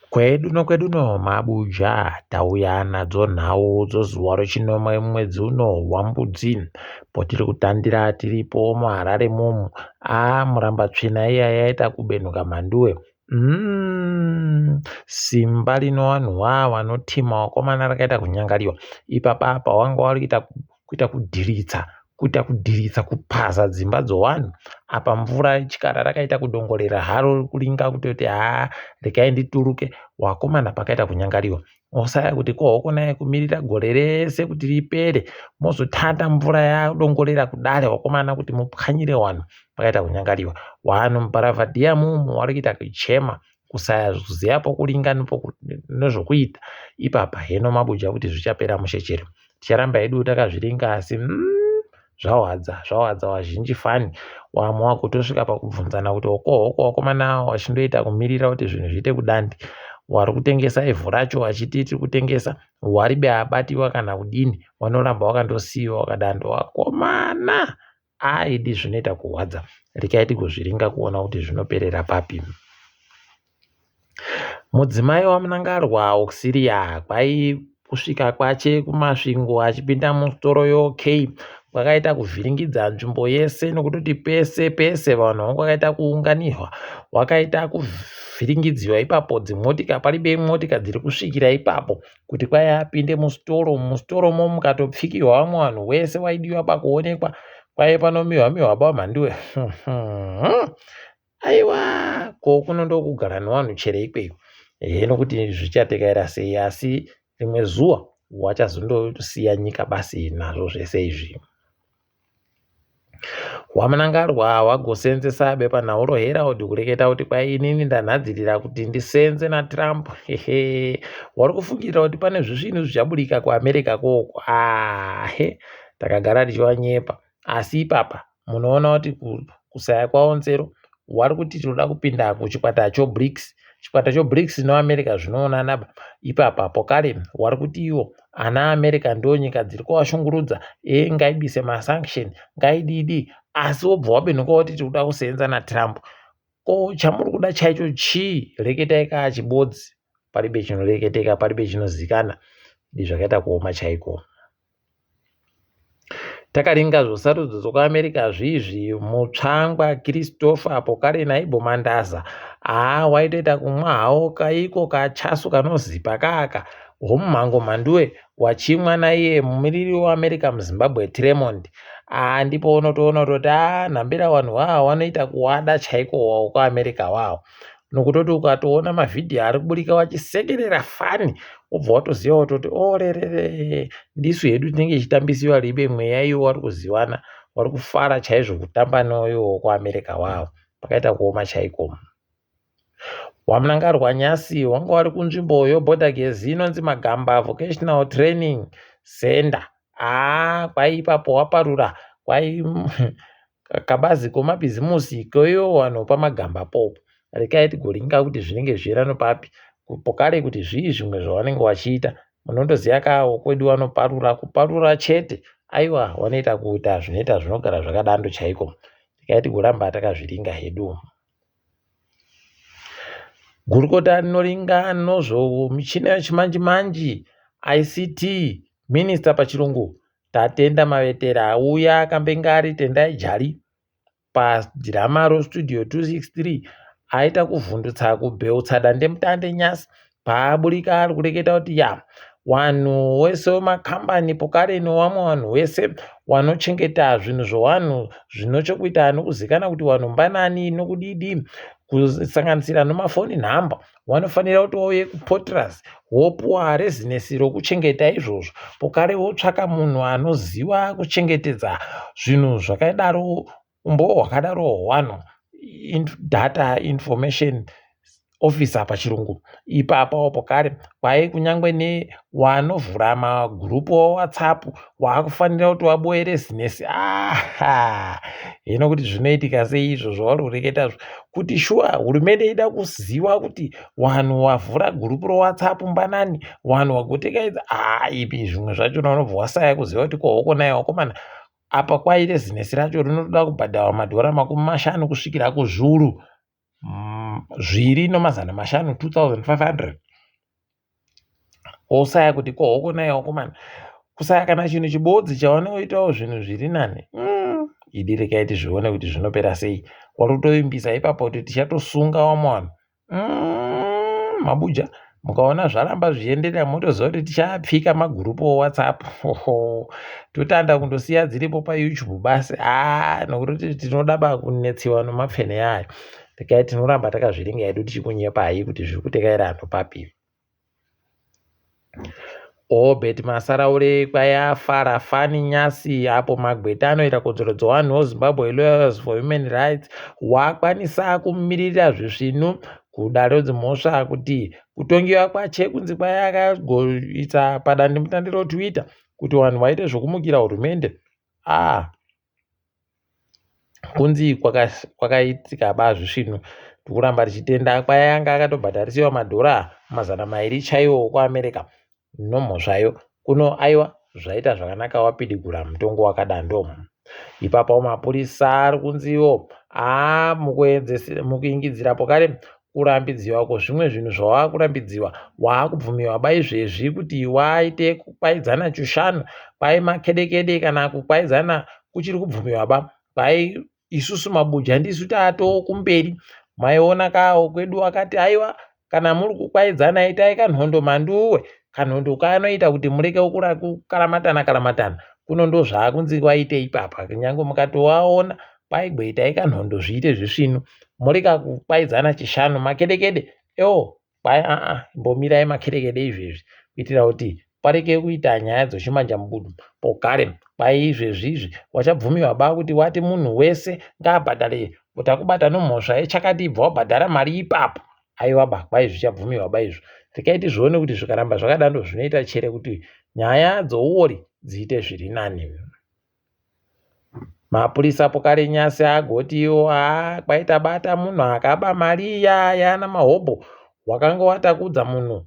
Kwedu nokwedu no mabuja tauya nadzo nhau dzozuva rechinomwe mwedzi uno waMbudzi potiri kutandira tiripo muHarare momu. Aa murambatsvina iya yaita kubenhuka mhanduwe. Umm simba rinowanhwa vanotima vakomana rakaita kunyangariwa. Ipapa apa wanga warikuita kuita kudhiritsa kuita kudhiritsa kupaza dzimba dzowanhu apa mvura chikara rakaita kudongorera haro kuringa kutoti haa regai ndituruke wakomana pakaita kunyangariwa osaya kuti ko hokonai kumirira gore rese kuti ripere mozotanda mvura yadongorera kudare wakomana kuti mupwanyire wanhu pakaita kunyangariwa wanhu mubaravhadhiya mumu wari kuita kuchema kusaya kuziva pokuringa nezvokuita ipapa heno mabuja kuti zvichapera mushe chero ticharamba hedu takazviringa asi zvawadza zvawadza wazhinji fani wamwe wakutosvika pakubvunzana kuti oko hoko wakomana wachindoita kumirira kuti zvinhu zviite kudandi wari kutengesa ivhu racho wachiti tiri kutengesa waribe abatiwa kana kudini wanoramba wakandosiyiwa wakadando wakomana aidi zvinoita kurwadza rekai tigozviringa kuona kuti zvinoperera papi. Mudzimai waMnangagwa Auxilia kwai kusvika kwache kuMasvingo achipinda musitoro yoOK kwakaita kuvhiringidza nzvimbo yese nokutoti pese pese vanhu vanga vakaita kuunganirwa wakaita kuvhiringidziwa ipapo dzimotika paribe motika dziri kusvikira ipapo kuti kwai apinde musitoro musitoromo mukatopfikirwa vamwe vanhu wese waidiwa pakuonekwa kwai panomihwa mihwa bamhanduwe Aiwa ko kuno ndokugara nevanhu chere ikweyo ehe nokuti zvichatekaira sei asi rimwe zuva wachazondosiya nyika basi nazvo zvese izvi. Wamunangarwa wagosenzesa bepanhau roHerald kureketa kuti kwai inini ndanhadzirira kuti ndisenze naTrump hehe wari kufungira kuti pane zvisvinu zvichaburika kuAmerica koko ahe takagara tichivanyepa asi ipapa Munoona kuti kusaya kwavo nzero wari kuti tinoda kupinda kuchikwata choBRICS. Chikwata choBRICS noAmerica zvinoonana ipapa pokare wari kuti iwo ana America ndonyika dziri kuvashungurudza e ngaibise masanction ngaididi asi wobva wabenhuka woti tiri kuda kuseenza naTrump. Ko chamuri kuda chaicho chii reketai kaa chibodzi paribe chinoreketeka paribe chinozikana ndi zvakaita kuoma chaiko. Takaringa zvosarudzo dzokuAmerica zvizvi Mutsvangwa Christopher apo kare naibo Mandaza haa waitoita kumwa hawo kaiko kachasu kanozipa kaka homumhango mhanduwe wachimwa naiye mumiriri weAmerica muZimbabwe Tremont haa ndipo unotoona kutoti haa nhambira vanhu wawa wanoita kuwada chaiko wawo kuAmerica wawo nokutoti ukatoona mavhidhiyo ari kuburika wachisekerera fani wobva watoziva wototi orerere ndisu hedu tinenge ichitambisiwa ribe mweya iwo wari kuziwana wari kufara chaizvo kutamba noiwo kuamerica wavo pakaita kuoma chaiko wamunangarwa nyasi wanga wari kunzvimbo yoborder gezi inonzi magamba vocational training center haa kwai ipapo waparura kwai Kabazi komabhizimusi koiwo wanopa magamba popo rekai tigoringa kuti zvinenge zvichienda papi pokare kuti zvii zvimwe zvavanenge vachiita munondoziva ka wokwedu vanoparura kuparura chete aiwa vanoita kuita zvinoita zvinogara zvakadando chaiko rekai tigoramba takazviringa hedu. Gurukota rinoringa nozvomichina yechimanji-manji, ICT Minister pachirungu, Tatenda Mavetera auya akambenge ari Tendai Jali padhirama roStudio 263 aita kuvhundutsa kubheutsa dandemutande nyasi paaburika ari kureketa kuti ya wanhu wese wemakambani pokare newamwe wanhu wese wanochengeta zvinhu zvewanhu zvinochokuita nokuzikanwa kuti wanhu mbanani nokudidi kusanganisira nomafoni nhamba wanofanira kuti wauye kupotras wopuwa rezinesi rokuchengeta izvozvo pokare wotsvaka munhu anoziva kuchengetedza zvinhu zvakadaro umbowo hwakadaro hwanhu data information officer pachirungu ipapo pokare kwai kunyange newanovhura magurupu ewhatsapp waakufanira kuti waboe rezinesi aha hino kuti zvinoitika sei izvo zvauri kureketa kuti shuwa hurumende ida kuziva kuti wanhu wavhura gurupu rewhatsapp mbanani wanhu wagotekaidza haa ipi zvimwe zvachona unobva wasaya kuziva kuti kohoko naye wakomana apa kwai rezinesi racho rinotoda kubhadharwa madhora 50 kusvikira kuzviuru. 2500, 2500. Wosaya kuti ko hoko naye wakomana kusaya kana chinhu chibodzi chawanoitawo zvinhu zviri nani. Idi regai tizvione kuti zvinopera sei. Wari kutovimbisa ipapo kuti tichatosunga vamwe vanhu. Mabuja mukaona zvaramba zvichienderera motoziva kuti tichapfika magurupu oWhatsApp, totanda kundosiya dziripo paYouTube basi. Aa, nokuti tinoda ba kunetsiwa nomapfene ayo. Regai tinoramba takazviringa hedu tichikunyepai kuti zviri kutekaira anhu papi. Obert Masaraure kwayafara fani nyasi apo magweta anoita kodzero dzevanhu weZimbabwe Lawyers for Human Rights wakwanisa kumiririra zvisvinu kudare dzimhosva kuti kutongiwa kwache kunzi kwayakagoita padandemutande roTwitter kuti vanhu vaite zvokumukira hurumende. Ah, kunzi kwakaitika ba zvisvinu. Tikuramba tichitenda kwayanga akatobhadharisiwa madhora 200 chaiwo kuAmerica nomhosvayo kuno. Aiwa, zvaita zvakanaka, wapidigura mutongo wakadando. Ipapo mapurisa ari kunziwo aa mukuingidzira pokare kurambidziwa kwezvimwe zvinhu zvawaakurambidziwa waakubvumiwa baizvezvi kuti waite kukwaidzana chushanu kwai makedekede kana kukwaidzana kuchiri kubvumiwa ba. Kwai isusu mabuja ndisu taatoo kumberi. Maiona kawo kwedu akati aiwa, kana muri kukwaidzana itai kanhondo manduwe, kanhondo kanoita kuti mureke kukaramatana karamatana. Kuno ndo zvaakunzi waite ipapa, kunyange mukatovaona kwaigweitai kanhondo zviite zvisvinu, mureka kukwaidzana chishanu makedekede ewo. Kwai aa, imbomirai makedekede izvezvi kuitira kuti pareke kuita nyaya dzochimanja mubudu pokare. Kwai izvezvi izvi wachabvumiwa ba kuti wati munhu wese ngaabhadhare, takubata nomhosva yechakati, ibva wabhadhara mari ipapo. Aiwa ba, kwai zvichabvumiwa ba izvo. Regai tizvione kuti zvikaramba zvakadaro zvinoita chere kuti nyaya dzouori dziite zviri nani. Mapurisa pokare nyasi agotiwo haa, kwaita bata munhu akaba mari iya yaana mahobho, wakanga watakudza munhu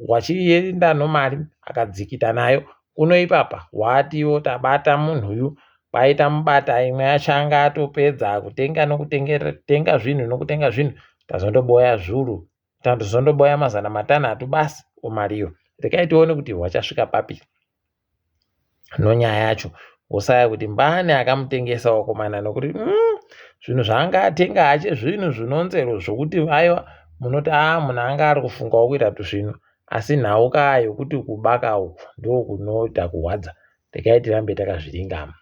wachienda nomari akadzikita nayo. Kuno ipapa watiwo tabata munhuyu, kwaita mubata imwe yacho anga atopedza kutenga nokutenga zvinhu nokutenga zvinhu, tazondoboya zvuru, tazondoboya 600 basi omariyo. Regai tione kuti wachasvika papi nonyaya yacho. Wosaya kuti mbani akamutengesa wakomana, nokuti zvinhu zvaanga atenga hache zvinhu zvinonzero zvokuti aiwa, munoti aa, munhu anga ari kufungawo kuita tuzvinhu. Asi nhau kaa yokuti kubaka uku ndo kunoita kuhwadza. Regai tirambe takazviringama.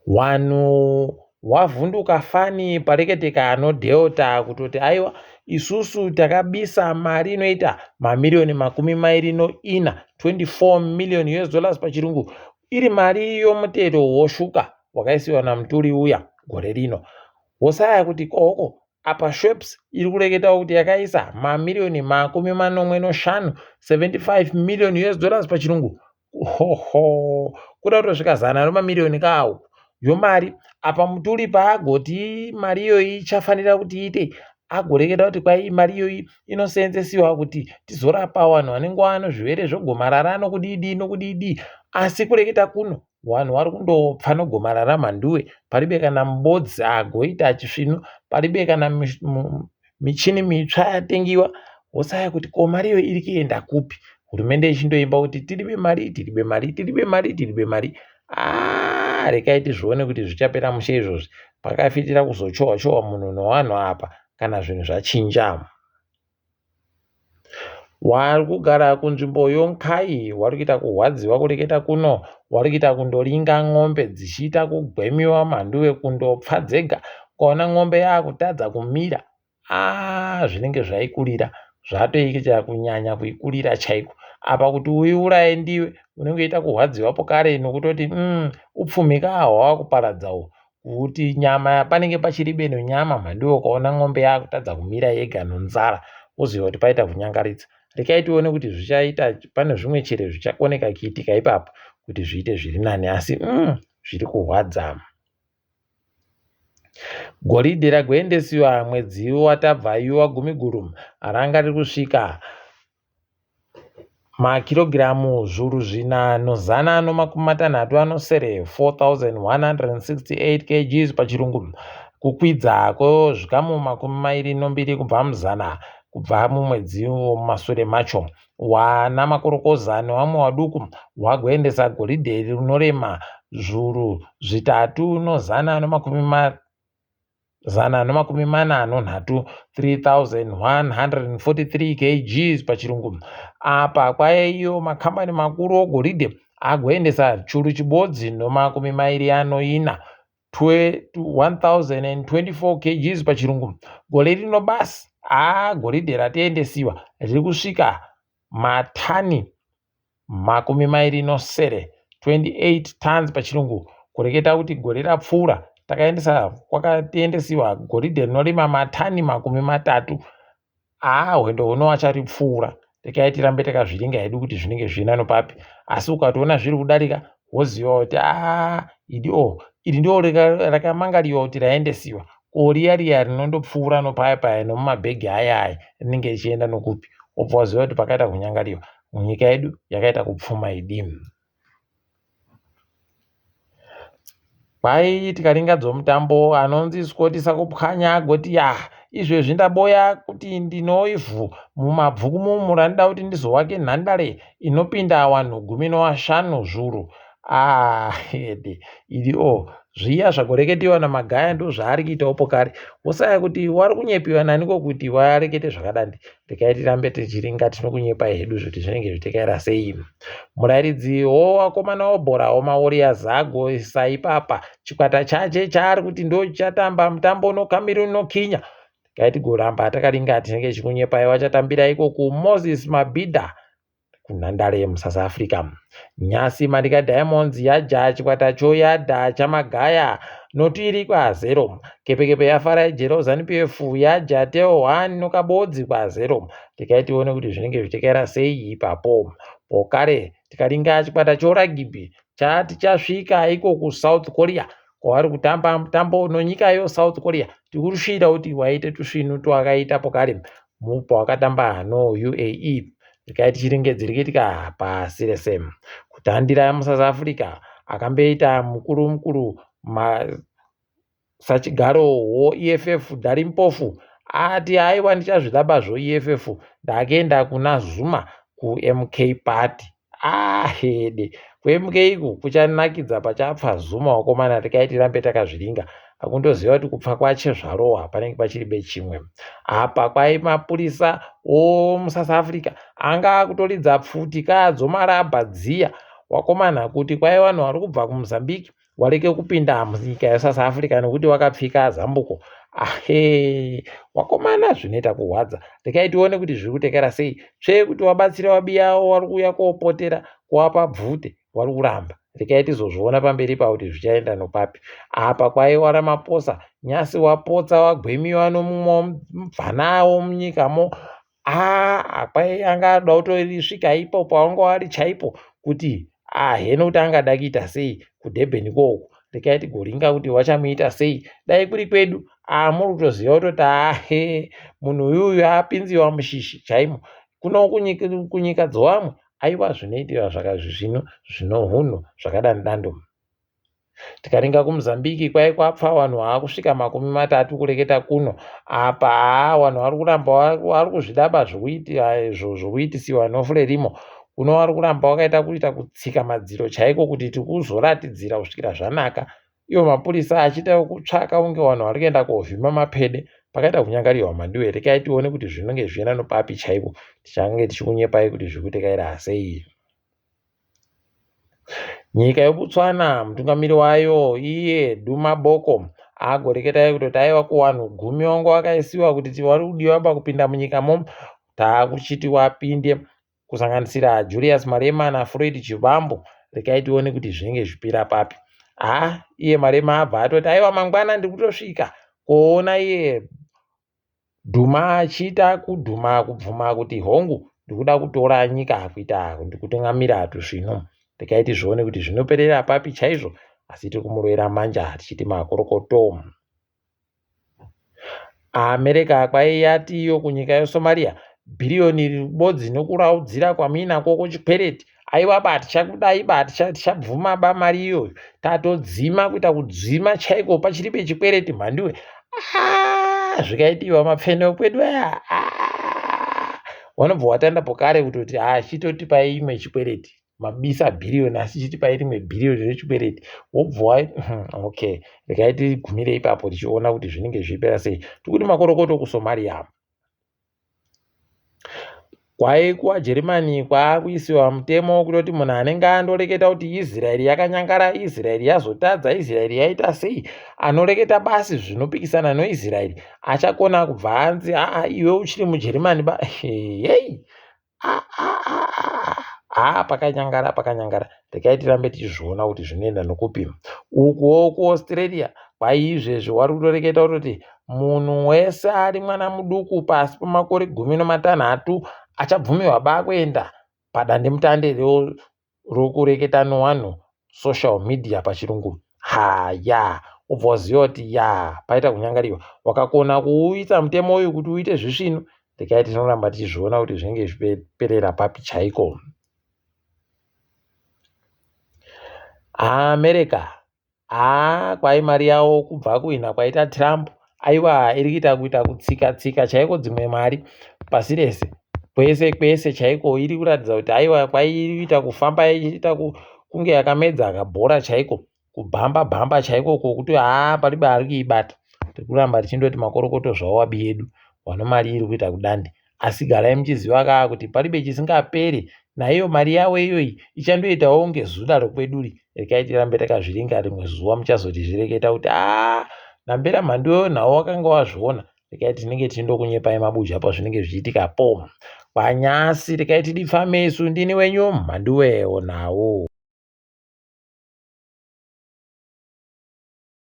Vanhu wavhunduka fani pareketeka anodelta kutoti aiwa, isusu takabisa mari inoita mamiriyoni 24, 24 million US dollars pachirungu, iri mari yomutero woshuka wakaisiwa namuturi uya gore rino. Wosaya kuti kohoko apa Schweppes iri kureketawo kuti yakaisa mamiriyoni 75, 75 million US dollars pachirungu. Hoho, kuda kutosvika zana remamiriyoni kawo yomari. Apa muturi paagoti mari iyoyi ichafanira kuti iite, agoreketa kuti kwai mari iyoyi inoseenzesiwa kuti tizorapa vanhu vanenge vano zvirwere zvegomarara nokudidi nokudidi. Asi kureketa kuno vanhu vari kundopfa nogomarara mhanduwe, paribe kana mubodzi agoita chisvinu, paribe kana michini mitsva yatengiwa. Wosaya kuti ko mari iyo iri kuenda kupi, hurumende ichindoimba kuti tiribe mari, tiribe mari, tiribe mari, tiribe mari. Aa, regai tizvione kuti zvichapera mushe izvozvi. Pakafitira kuzochohwa chohwa munhu nowanhu apa kana zvinhu zvachinja. Wari kugara kunzvimbo yoNkai wari kuita kurwadziwa kureketa kuno, wari kuita kundoringa ng'ombe dzichiita kugwemiwa mhanduwe kundopfa dzega. Ukaona ng'ombe yaakutadza kumira, aa, zvinenge zvaikurira, zvatoita kunyanya kuikurira chaiko. Apa kuti uiuraye ndiwe unenge uchiita kurwadziwa pokare nokutoti upfumi kaa hwavakuparadza uhu, kuti nyama panenge pachiribe nonyama mhanduwe. Ukaona ng'ombe yaakutadza kumira yega nonzara, woziva kuti paita kunyangaritsa. Regai tione kuti zvichaita pane zvimwe chere zvichakoneka kuitika ipapo kuti zviite zviri nani, asi zviri kurwadza. Goridhe ragoendesiwa mwedzi watabva iwa Gumiguru ranga riri kusvika makirogiramu 4167, 4168 kgs pachirungu. Kukwidza kwezvikamu 22 kubva muzana kubva mumwedzi womumasure macho. Wana makorokoza newamwe waduku wagoendesa goridhe rinorema zvuru zvitatu nozana nemakumi 143, 3143 kgs pachirungu. Apa kwaiyo makambani makuru ogoridhe agoendesa churu chibodzi nomakumi mairi anoina 1024 kgs pachirungu. Gore rino basi haa goridhe ratiendesiwa riri kusvika matani 27, 28 tons pachirungu, kureketa kuti gore rapfuura takaendesa kwakatiendesiwa goridhe rinorema matani 30. Haa hwendo huno acharipfuura, rekai tirambe takazviringa hedu kuti zvinenge zviina nopapi, asi ukatoona zviri kudarika woziva kuti aa idi o iri ndo rakamangariwa kuti raendesiwa ko riya riya rinondopfuura nopaya paya nomumabhegi aya aya rinenge richienda nokupi, wobva waziva kuti pakaita kunyangariwa nyika yedu yakaita kupfuma idi. Kwai tikaringa dzomutambo anonzi Scott Sakupwanya agoti yah izvezvi ndaboya kuti ndinoivhu mumabvuku mumu randida kuti ndizowake nhandare inopinda wanhu gumi nowashanu zvuru. Ah, ede idi o zviya zvagoreketiwa naMagaya ndozvaari kuitawo pokare wosaya kuti wari kunyepiwa naniko kuti warekete zvakadandi. Regai tirambe tichiringa tinokunyepai hedu zvekuti zvinenge zvitekaira sei. Murairidzi wovakomana wobhora wemaWarriors agoisa ipapa chikwata chache chaari kuti ndochatamba mutambo noCameroon noKenya. Regai tigoramba takaringa tinenge tichikunyepai vachatambira iko kuMoses Mabhida kunhandare yemuSouth Africa. Nyasi Manica Diamonds yaja chikwata choyadha chamagaya notiri kwazero. Kepekepe yafara ijero Zanu PF yaja teo 1 nokabodzi kwazero. Regai tione kuti zvinenge zvichitekaira sei ipapo. Pokare tikaringa chikwata choragibhi chati chasvika iko kuSouth Korea kwavari kutamba mutambo nonyika yoSouth Korea. Tikurushira kuti waite tusvinu twakaita pokare pawakatamba noUAE. Regai tichiringedze rikitika pasi rese. Kutandira muSouth Africa akamboita mukuru mukuru sachigaro woEFF Dali Mpofu ati aiwa ndichazvidaba zvoEFF ndakuenda kuna Zuma kuMK Party. Ahede kuMK iku kuchanakidza pachapfa Zuma wakomana regai tirambe takazviringa. Akundoziva kuti kupfa kwache zvarohwa panenge pachiri bechimwe. Apa kwai mapurisa omuSouth Africa anga akutoridza pfuti kadzomarabha dziya wakomana kuti kwai vanhu vari kubva kuMozambique wareke kupinda munyika yeSouth Africa nekuti wakapfika zambuko. Ahe wakomana zvinoita kurwadza. Regai tione kuti zviri kutekera sei. Tsvee kuti wabatsira wabiyawo wari kuuya kopotera kuwapa bvute wari kuramba. Regai tizozviona pamberi pa kuti zvichaenda nopapi. Apa kwaiwa Ramaphosa nyasi wapotsa wagwemiwa nomumwe mubvana womunyikamo. Aa kwai anga ada kutosvika ipo pawanga wari chaipo kuti aheno kuti angada kuita sei kuDurban ikoko. Regai tigoringa kuti wachamuita sei. Dai kuri kwedu muri kutoziva kutoti ahe munhu uyuyu apinziwa mushishi chaimo. Kuno kunyika dzowamwe aiwa zvinoitika zvino zvinohunhu zvakadandando. Tikaringa kuMozambique kwai kwapfa vanhu vaakusvika 30 kureketa kuno. Apa haa vanhu vari kuramba vari kuzvidaba zvokuitisiwa noFrelimo. Kuno vari kuramba wakaita kuita kutsika madziro chaiko kuti tikuzoratidzira kusvikira zvanaka. Ivo mapurisa achiita kutsvaka kunge vanhu vari kuenda kovhima mapede. Pakaita kunyangariwa mhanduwe. Regai tione kuti zvinenge zvichienda nopapi chaipo. Tichange tichikunyepai kuti zviri kutekaira sei. Nyika yeBotswana mutungamiri wayo iye Duma Boko agoreketai kutoti aiwa kuvanhu 10 vanga vakaisiwa kuti vari kudiwa pakupinda munyikamo taakuchiti wapinde kusanganisira Julius Malema naFloyd Chivambo. Regai tione kuti zvinenge zvipira papi. Haa iye Malema abva atoti aiwa mangwana ndiri kutosvika koona iye Dhuma achiita kudhuma kubvuma kuti hongu ndikuda kutora nyika kuita kutungamira tusvinu. Regai tizvione kuti zvinoperera papi chaizvo asi tiri kumurovera manja tichiti makorokoto. America kwai yati iyo kunyika yeSomalia bhiriyoni ribodzi nokuraudzira kwamuinako kuchikwereti aiwa ba tichakudai ba tichabvuma ba mari iyoyo tatodzima kuita kudzima chaiko pachiribe chikwereti mhanduwe ah, zvikaitiwa mapfene kwedu aya ah, wanobva watanda pokare kutoti ah, chitotipai imwe chikwereti mabisa bhiriyoni asi chitipai rimwe bhiriyoni rechikwereti wobva wa okay regai tigumire ipapo tichiona kuti zvinenge zvichipera sei tikuti makorokoto kusomalia Kwaikuwa Germany kwaakuisiwa mutemo wekutoti munhu anenge andoreketa kuti Israel yakanyangara, Israel yazotadza, Israel yaita sei, anoreketa basi zvinopikisana noIsrael achakona kubva anzi aa iwe uchiri muGermany ba hei haa pakanyangara pakanyangara regai tirambe tichizviona kuti zvinoenda nokupi ukuwo kuaustralia kwaizvezvi wari kutoreketa kutoti munhu wese ari mwana muduku pasi pemakore 18 achabvumirwa ba kuenda padandemutande rokureketa nowanhu social media pachirungu haya ubva waziva kuti ya paita kunyangariwa wakakona kuuita mutemo uyu kuti uite zvisvinu regai tinoramba tichizviona kuti zvinenge zviperera papi chaiko America Haa kwai mari yavo kubva kuhwina kwaita Trump aiwa iri kuita kuita kutsika tsika chaiko dzimwe mari pasi rese kwese kwese chaiko iri kuratidza kuti aiwa kwai iri kuita kufamba ichiita kunge yakamedza kabhora chaiko kubhamba bhamba chaiko kokuti haa paribe ari kuibata tiri kuramba tichindoti makorokoto zvawo wabi yedu wano mari iri kuita kudande Asi garai muchiziva kaa kuti paribe chisingapere naiyo mari yavo iyoyi ichandoitawo kunge zuda rokweduri rekai tirambe takazviringa rimwe zuva muchazotizvireketa kuti aa nambera mhanduwe nhau wakanga wazviona rekai tinenge tichindokunyepai mabuja pazvinenge zvichiitika po kwanyasi rekai tidipfame isu ndini wenyu mhanduwe onawo.